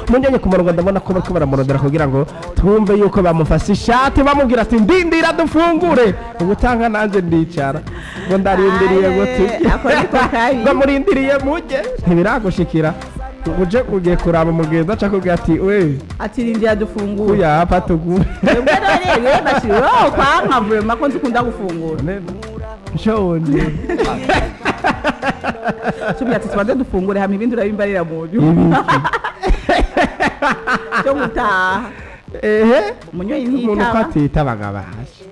Munjanye ku murongo, ndabona ko bariko baramurondera kugira ngo twumve yuko bamufashe ishati, bamubwira ati ndindira dufungure. Ubutanga nanje ndicara ngo ndarindiriye ngo turye. Ako niko kabi. Ngo murindiriye mujye, ntibiragushikira uje ugiye kuraba umugenzi aca akubwira ati we Ati rindira dufungure. Kuya hapa tugure. Twebwe none rero bashiri wowe kwanka vraiment ko nzikunda gufungura. Nshonje. Tubwira ati tubanze dufungure, hama ibindi urabimbarira mu nyuma cyo gutaha. Ehe. Umunywanyi umuntu ko ntiyitaba. Atitaba basi,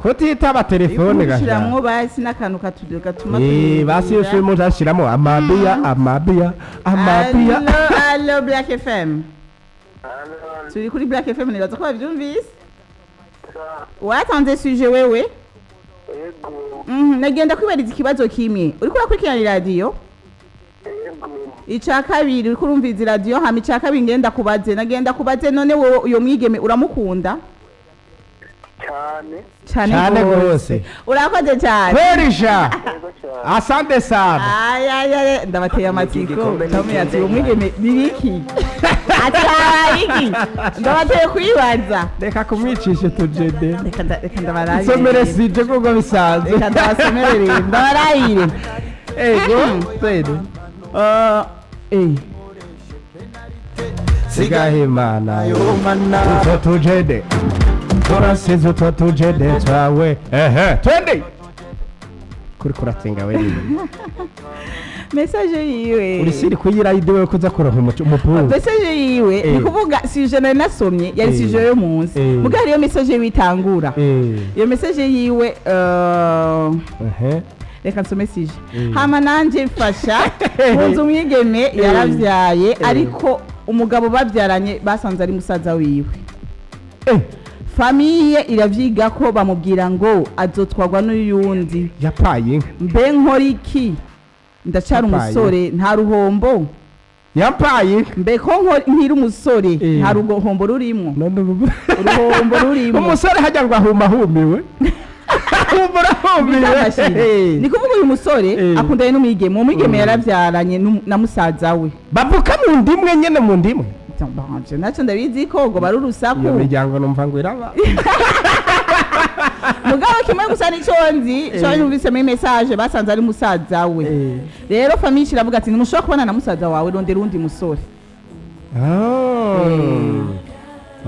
kutitaba telefone gasha. Ushiramwo basi n'akantu gatuma Eh, basi iyo ushirimo uzashiramo amabiya, amabiya, amabiya. Allo, allo, Black FM. Turi kuri Black FM, nibaza ko bavyumvise. Watanze sujet wewe? Yego. Nagenda kwibariza ikibazo kimwe. Uriko urakurikirana iradiyo? Yego. Ica kabiri, uriko urumviza iradiyo? Hama ica kabiri ngenda kubaze, nagenda kubaze, none wowe uyo mwigeme uramukunda? Cyane. Cane. Cane Gose. gose. Urakoze cyane. Kwerisha. Yego cyane. Asante sana. Ay, ndabateye amatsiko. Ndamubwira ati uwo mwigeme bibiki ataba iki? Ndabateye kwibaza. Reka kumwicisha utujede. Reka ndabarabire. Isomere sije kuko bisanzwe. Reka ndabasomerere, ndabarabire. Ego sede. Eh. Sigahimana utwo tujede turasize, utwo tujede twawe. Ehe, twende kuri kuratsinga wenyine. Message yiwe. Urisiri kuyirayidi wewe kuza kuronka umupira. Message yiwe ni kuvuga sujet nari nasomye yari sujet yo munsi. Muga hariyo message yiwe itangura. Iyo message yiwe, Ehe. reka nsome sujet. Hama nanje mfasha nkunze umwigeme yaravyaye, ariko umugabo babyaranye basanze ari musaza wiwe. Famille iravyiga ko bamubwira ngo azotwarwa n'uyundi. Yapaye inka. Mbe nkora iki? Ndacara Yapaye. umusore, nta ruhombo. Yampaye inka. Mbe ko nkiri umusore, nta ruhombo rurimwo. None Uruhombo rurimwo. Umusore hajya ngo ahuma ahumiwe, ahumura ahumiwe. Bizagashira. Ni kuvuga uyu musore akundanye n'umwigeme, uwo mwigeme yarabyaranye na musaza we. Bavuka mu ndimwe nyene, mu ndimwe. Banje nacyo ndabizi ko ngo bari urusaku. Iyo miryango numva ngo iraba. Mugabo kimwe gusa nico nzi cyo yumvise muri message, basanze ari musaza we. Rero famille iravuga ati ntimushobora kubona na musaza wawe, rondera uwundi musore. Oh.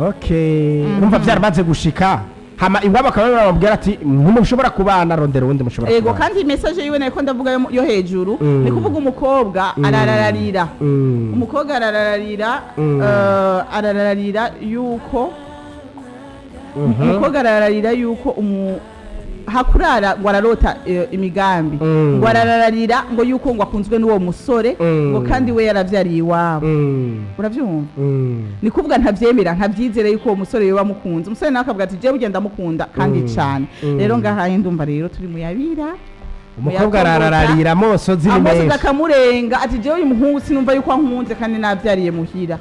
Okay. Urumva byaramaze gushika. Hama iwabo bakaba bababwira ati ntimushobora kubana, rondera uwundi mushobora Ego. kubana. Kandi message yiwe nariko ndavuga yo hejuru, ni kuvuga umukobwa ararararira. Umukobwa ararararira. Ararararira yuko umukobwa arararira yuko hakurara ngo ararota imigambi. Ngo arararira ngo yuko ngo akunzwe n'uwo musore, ngo kandi we yaravyariye iwabo. Uravyumva? Ni kuvuga ntavyemera, ntavyizere yuko uwo musore yoba amukunze. Umusore nawe akavuga ati jewe ugenda amukunda kandi cane. Rero ngahaye ndumva rero turi muyabira. Umukobwa ararararira, amosozi ni Amosozi menshi. akamurenga, ati jewe uyu muhungu sinumva yuko ankunze kandi navyariye muhira.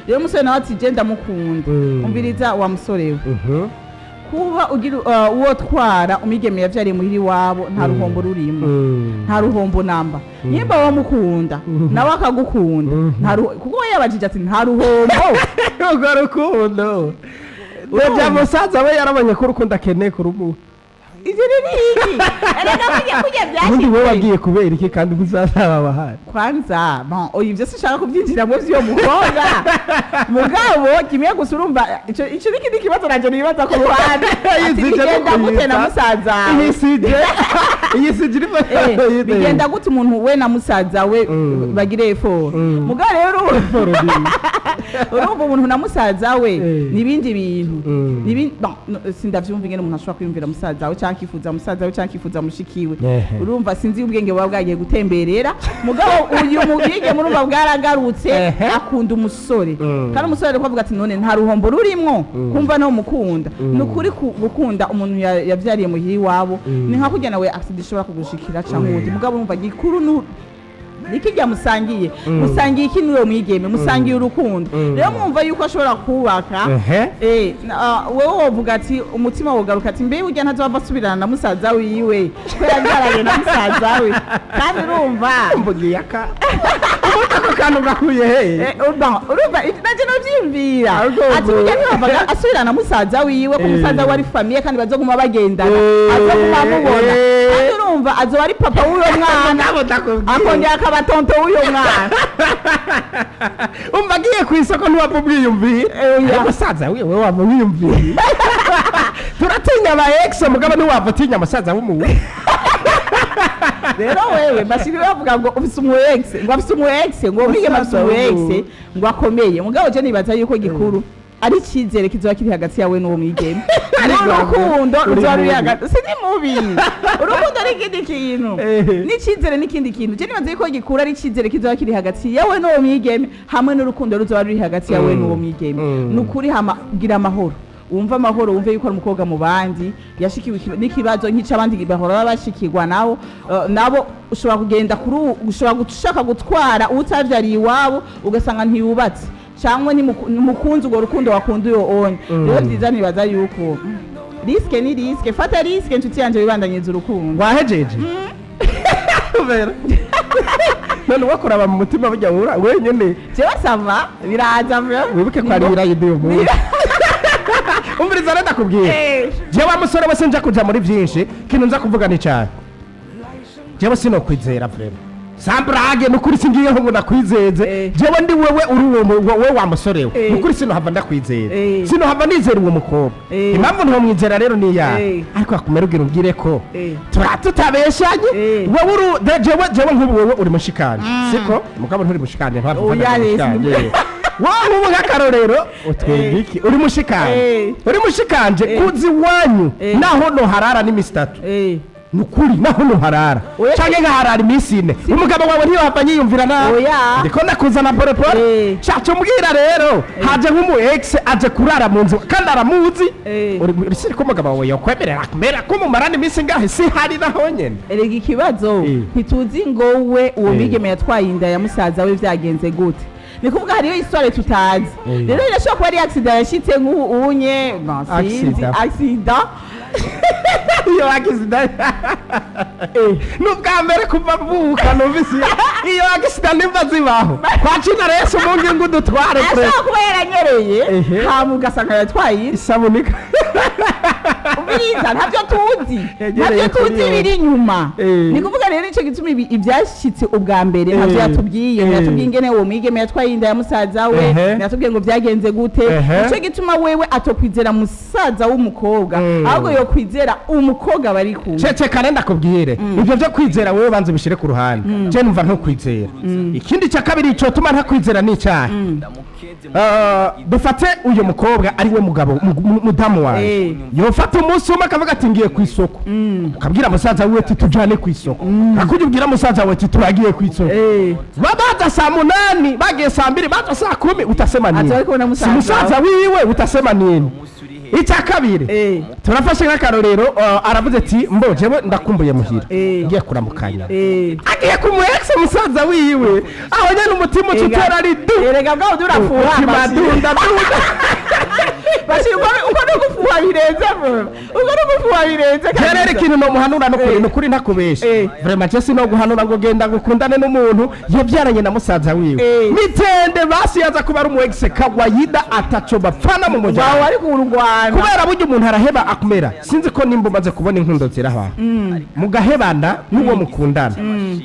Rero umusore nawe ati je ndamukunda. Umviriza wa musore we, kuba ugira uwo twara umwigeme yavyariye muhira iwabo, nta ruhombo rurimo. Nta ruhombo namba. Nimba wamukunda nawe akagukunda, kuko we yabajije ati nta ruhombo. Urwo rukundo Deja musaza we yarabonye ko urukundo akeneye kurumuha. Ivyo ni iki? Erega kurya Ubundi wowe byashyizwe. Wagiye kubera iki kandi musaza wawe ahari? Kwanza bon, oya, ivyo sinshaka kubyinjiramo vy'uyo mukobwa. Mugabo kimwe gusa, urumva ico ni ikindi kibazo nanje nibaza ku ruhande, ati Iyi sije bigenda no gute na kuyita. musaza wawe? Iyi sije, iyi sije irimo. Bigenda gute umuntu we na musaza we bagire effort? Mugabo rero urumva umuntu na musaza we nibindi bintu. Bon, no, sindavyumva ingene umuntu ashobora kwiyumvira musaza we canke akifuza musaza we canke akifuza mushikiwe. Urumva sinzi ubwenge buba bwagiye gutemberera. Mugabo uyu mubwige murumva bwaragarutse. Akunda umusore. Kandi umusore ariko avuga ati none nta ruhombo rurimwo kumva no mukunda. Ni ukuri gukunda umuntu yavyariye muhira iwabo ni nka kurya nawe accident ishobora kugushikira canke uwundi. Mugabo urumva gikuru. Nikijya musangiye, musangiye iki n'uwo mwigeme? Musangiye urukundo. Rero mwumva yuko ashobora kubaka. Wewe wovuga ati umutima wogaruka ati mbe burya ntazova asubirana na musaza wiwe ko yabyaranye na musaza we, kandi urumva Mbugiye aka ubundi ako kantu gakuye he? Urumva nanje novyiyumvira Ahubwo ati burya ntiyavaga asubirana na musaza wiwe ko musaza we ari famille kandi bazoguma bagendana, azoguma amubona, kandi urumva azoba ari papa w'uyo mwana, Nabo ndakubwiye. akongera akaba tonton w'uyo mwana. Umva, agiye ku isoko ntiwapfa ubwiyumviye. Oya. Musaza wiwe waba wiyumviye. Turatinya aba ex, mugabo ntiwapfa utinya musaza w'umuwe. Rero wewe bashiri bavuga ngo ufise umu ex, ngo afise umu ex, ngo mwigeme afise umu ex ngo akomeye. Mugabo je nibaza yuko gikuru ari icyizere kizoba kiri hagati yawe n'uwo mwigeme n'urukundo Uri ruzoba ruri mubi. hagati. Si ni mubi, urukundo ni ikindi kintu, n'icyizere n'ikindi kintu. Je nibaza yuko gikuru ari icyizere kizoba kiri hagati yawe n'uwo mwigeme hamwe n'urukundo ruzoba ruri hagati yawe n'uwo mwigeme. Ni ukuri hama gira amahoro, wumve amahoro, wumve yuko ari umukobwa mu bandi yashikiwe n'ikibazo nk'ic'abandi bahora bashikirwa nabo. Nabo ushobora kugenda kuri ushobora gushaka gutwara utavyariye iwabo, ugasanga ntiyubatse cyangwa ntimukunze urwo rukundo wakunda uyo onye. Rero byiza nibaza yuko risque ni risque, fata risque inshuti yanje, wibandanyiriza urukundo. Wahejeje Vera. None wakuraba mu mutima burya wura wenyene? Jewe ça va, biraza vraiment. Wibuke ko ari ibirayi uyu munsi. Umviriza rero ndakubwira. Jewe musore wese nja kuja muri byinshi, kintu nza kuvuga ni cyane, jewe sinokwizera vraiment, sans blague, nukuri singiyeho ngo ndakwizeze. Jewe ndi wewe, uri uwo wowe wa musore we, nukuri sinohava ndakwizera. Sinohava nizera uwo mukobwa. Impamvu ntiwamwizera rero ni iyahe? Ariko akumera ugira umbwire ko tura tutabeshanye. Wowe uru jewe nk'ubu wewe uri mushikanje, siko? Mugabo nturi mushikanje, ntabwo Oya, ufata mushikanje. Wowe nk'ubu nk'akarorero utwenga iki? Uri mushikanje, uri mushikanje, kuzi iwanyu, naho noharara n'imisi 3. Nukuri naho nuharara Oya, canke nkaharara iminsi 4, umugabo wawe ntiyohava nyiyumvira nabi. Oya. Ndiko ndakuzana polepole. Caca umbwira rero, haje nk'umu ex aje kurara mu nzu kandi aramuzi. Uri siri ko umugabo wawe yokwemerera kumera ko mumarana iminsi ngahe si hari naho nyene? Erega ikibazo ntituzi ngo we uwo mwigeme yatwaye inda ya musaza we vyagenze gute. Ni kuvuga hariyo histoire tutazi. Rero irashobora kuba ari accident yashitse nk'ubu unye, bon, sinzi. Accident. Accident. Iyo accident ni ubwa mbere kuva mvuka numvise iyo accident nimba zibaho kwa cina rero umungi ngo udutware kure. Ashobora kuba yaranyereye, hama ugasanga yatwaye inda. Isabune. Ubiriza ntabyo tuzi. Yegereye Ntabyo tuzi kuri yo. biri inyuma. Ni kuvuga rero icyo gituma ibi ibyashitse ubwa mbere ntabyo yatubwiye. Yatubwiye ingene uwo mwigeme yatwaye inda ya musaza we, yatubwiye ngo byagenze gute. Nicyo gituma wewe atokwizera musaza w'umukobwa, ahubwo yokwizera umukobwa bari kumwe. Ceceka rero ndakubwire, ibyo byo kwizera wowe banza ubishyire ku ruhande. Je numva ntukwizera. Ikindi cya kabiri cyotuma ntakwizera ni icyaha. Dufate uyu mukobwa ari we mugabo mudamu wawe, yofata umunsi umwe akavuga ati ngiye ku isoko, ukabwira musaza wiwe ati tujyane ku isoko, akujya ubwira musaza wawe ati turagiye ku isoko. Baza saa 8, bagiye saa 2, baza saa 10, utasema nini? Ati ariko na Si musaza musaza wiwe, utasema nini? Icya kabiri, turafashe nk'akarorero, aravuze ati mbo jewe ndakumbuye muhira, ngiye kuramukanya, agiye ku mu ex musaza wiwe, aho nyene umutima uca utera ari du. Erega bwa wundi urafuha. Umutima dunda dunda. Bashira uko no gufuha birenze bro. Uko no gufuha birenze Rero kabisa. ikintu nomuhanura nukuri, nukuri ntakubesha, vraiment je sinoguhanura ngo genda gukundane n'umuntu yabyaranye na musaza wiwe. Mitende basi yaza kuba ari umu ex kawaida ataco bapfana mu Wawe muryango. ari kurwana. Kubera burya umuntu araheba akumera, sinzi ko nimba umaze kubona inkundo ziraha mugahebana n'uwo mukundana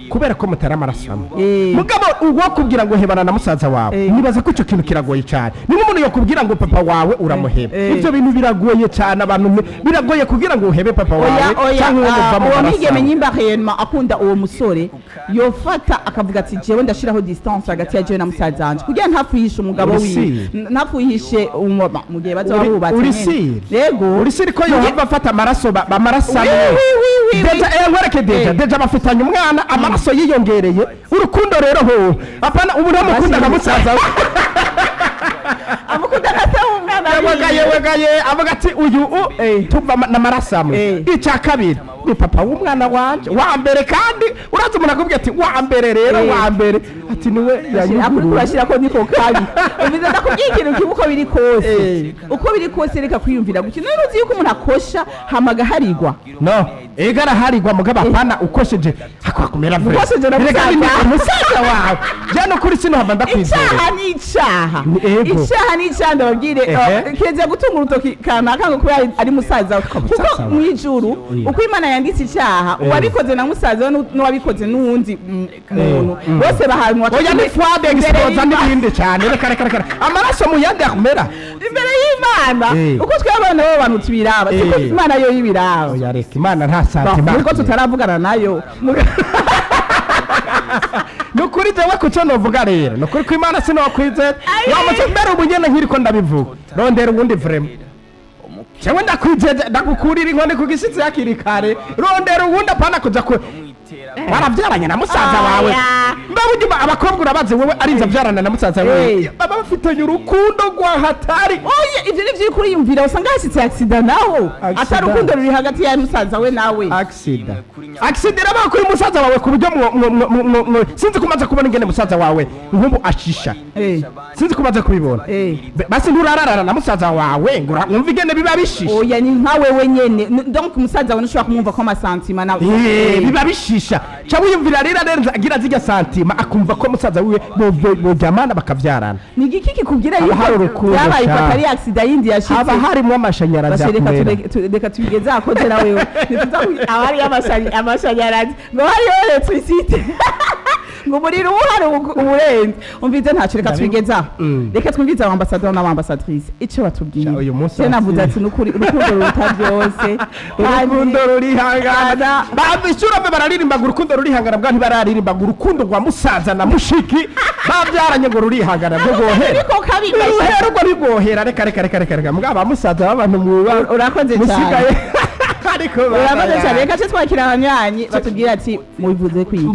kubera ko mutari amaraso amwe. Mugabo uwo kubwira ngo hebana na musaza wawe, nibaza ko icyo kintu kiragoye cyane. Niba umuntu yokubwira ngo papa wawe uramuheba, ibyo bintu biragoye cyane. Abantu biragoye kugira ngo uhebe papa Oya. wawe Oya. cyangwa uwo muva mu Uwo maraso mwigeme amwe. nyimba réellement akunda uwo musore, yofata akavuga ati jewe ndashiraho distance hagati ya jewe na musaza wanje kugira ntapfuhishe umugabo Uri wiwe. sire. Ntapfuhishe mu gihe bazoba bubatse Uri nyene. sire? Yego. Uri sire ko yohava afata amaraso amaraso Oui, amwe? oui, oui, oui, Déjà oui. nkwereke déjà. Déjà bafitanye umwana, amaraso yiyongereye, urukundo rero ho apana ubu ntamukunda nka musaza we. Amukunda nka se w'umwana wiwe. Yewagaye wegaye avuga ati uyu tuva n'amaraso amwe. Icya kabiri ni N'ubundi papa w'umwana wanje wa mbere, kandi uraza umuntu akubwira ati wa mbere rero, wa mbere ati niwe akuri yanyuguruye. Kurashyira ko niko kabi. Umviza, ndakubwiye ikintu kimwe: uko biri kose, uko biri kose, reka kwiyumvira gutyo. None uzi yuko umuntu akosha hama agaharigwa? No, ega araharigwa, mugabo apana ukosheje akwakumera vure. Ukosheje na Reka musaza. ni musaza wawe jya, no kuri sinohava ndakwizera. Icyaha ni icyaha. Ni ego. Icyaha ni icyaha, ndababwire. Keza gutunga urutoki kanaka ngo kubera ari musaza we, kuko Musaza we. mu ijuru, uko Imana yanditse icyaha, uwabikoze na musaza we n'uwabikoze n'uwundi muntu, bose bahanwa. Oya, ni fwade Imbere exposa y'Imana. n'ibindi cyane. Reka, reka, reka, amaraso mu yandi akumera. Imbere y'Imana, uko twe abana b'abantu tubiraba, siko Imana yo yibiraba. Oya, reka, Imana nta santima. Nubwo tutaravugana nayo. Ni ukuri, jewe kuco novuga rero, ni ukuri ko Imana sinokwizera. Wamaze mbere ubu nyene nkiriko ndabivuga, rondera uwundi vraiment. Jewe ndakwijeje, ndagukurira inkoni ku gishyitsi hakiri kare. Rondera uwundi, apana kuja ku waravyaranye na musaza wawe. Oya. Mbe burya abakobwa urabazi, wewe arinze avyarana na musaza wawe, baba bafitanye urukundo rwa hatari. Oya, ibyo ni byo kuriyumvira. Usanga hashyitse accident naho, Accident. atari urukundo ruri hagati ya musaza we nawe. Accident, accident iraba kuri musaza wawe ku buryo sinzi ko umaze kubona ingene musaza wawe nk'ubu ashisha. Sinzi ko umaze kubibona. Basi nturararana na musaza wawe ngo wumve ingene biba bishisha. Oya, ni nka wewe nyene. Donc umusaza wawe ntushobora kumwumva ko ama sentiments nawe. Biba bishisha. Ca wiyumvira rero arenze agira zirya sentiments, akumva ko musaza wiwe boryamana bakavyarana. Ni igiki kikubwira Haba yuko hari urukundo, byabaye ko sha. atari accident yindi yashitse? Haba harimwo amashanyarazi Bashe, reka akumera. reka tubigeze aho na wewe. Ntituza aba hariyo amashanyarazi, ngo hariyo électricité, ngo umuriro uba uhari uburenze. Umvize, ntacyo, reka tubigeze aho. Reka twumvize abambasaderi n'abambasadrice icyo batubwiye. Sha, uyu munsi Je navuze ati nukuri urukundo ruruta byose. Urukundo rurihangana. Babishyura bararirimba ngo urukundo rurihangana, bwa ntibararirimba ngo urukundo rwa musaza na mushiki babyaranye ngo rurihangana bwo rwohera. Ariko kabi. Ruhera urwo ntirwohera. Reka, reka, reka, reka, reka, mbwa ba musaza b'abantu mwuba Urakoze cyane. musigaye ariko Urakoze cyane. Reka ce twakira abanywanyi batubwira ati mubivuze kwiki.